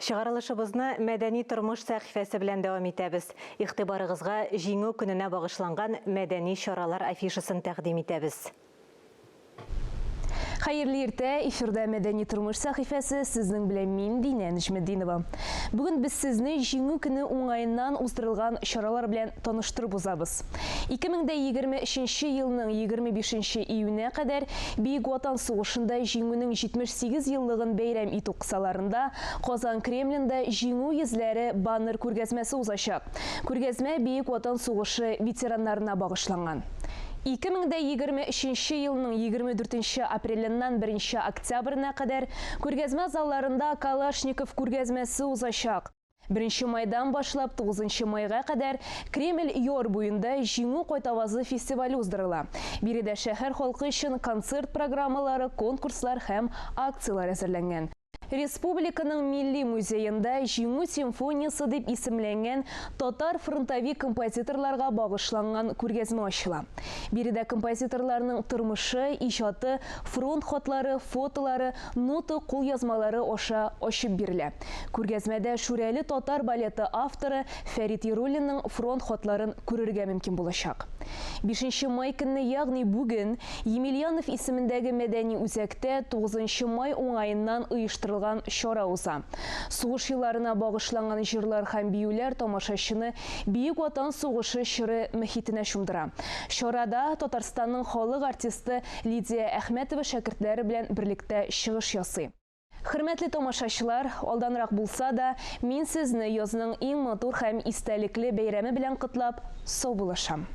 Чыгарылышыбызны Мәдәни тормыш сәхифәсе белән дәвам итәбез. Игътибарыгызга Җиңү көненә багышланган мәдәни чаралар афишасын тәкъдим итәбез. Хәерле иртә, эфирда Мәдәни тормыш сәхифәсе, сезнең белән мин, Динә Нәҗметдинова. Бүген без сезне Җиңү көне уңаеннан уздырылган чаралар белән таныштырып узабыз. 2023 елның 25 июненә кадәр Бөек Ватан сугышында Җиңүнең 78 еллыгын бәйрәм итү кысаларында Казан Кремлендә Җиңү йөзләре баннер күргәзмәсе узачак. Күргәзмә Бөек Ватан сугышы ветераннарына багышланган. 2023 елның 24 апреленнән 1 октябренә кадәр күргәзмә залларында Калашников күргәзмәсе узачак. 1 майдан башлап 9 майга кадәр Кремль яр буенда Җиңү кайтавазы фестивале уздырыла. Биредә шәһәр халкы өчен концерт программалары, конкурслар һәм акцияләр әзерләнгән. Республиканың Милли музеенда Җиңү симфониясе дип исемләнгән татар фронтовик композиторларга багышланган күргәзмә ачыла. Биредә композиторларның тормышы, иҗаты, фронт хатлары, фотолары, нота кулъязмалары аша ачып бирелә. Күргәзмәдә Шүрәле татар балеты авторы Фәрит Яруллинның фронт хатларын күрергә мөмкин булачак. Бишенче май көнне, ягъни бүген, Емельянов исемендәге мәдәни үзәктә Тугызынчы май уңаеннан оештырылган чара уза. Сугыш елларына багышланган җырлар һәм биюләр тамашачыны Бөек Ватан сугышы чоры мохитенә чумдыра. Чарада Татарстанның халык артисты Лидия Әхмәтова шәкертләре белән берлектә чыгыш ясый. Хөрмәтле тамашачылар, алданрак булса да, мин сезне язның иң матур һәм истәлекле бәйрәме белән котлап, саубуллашам.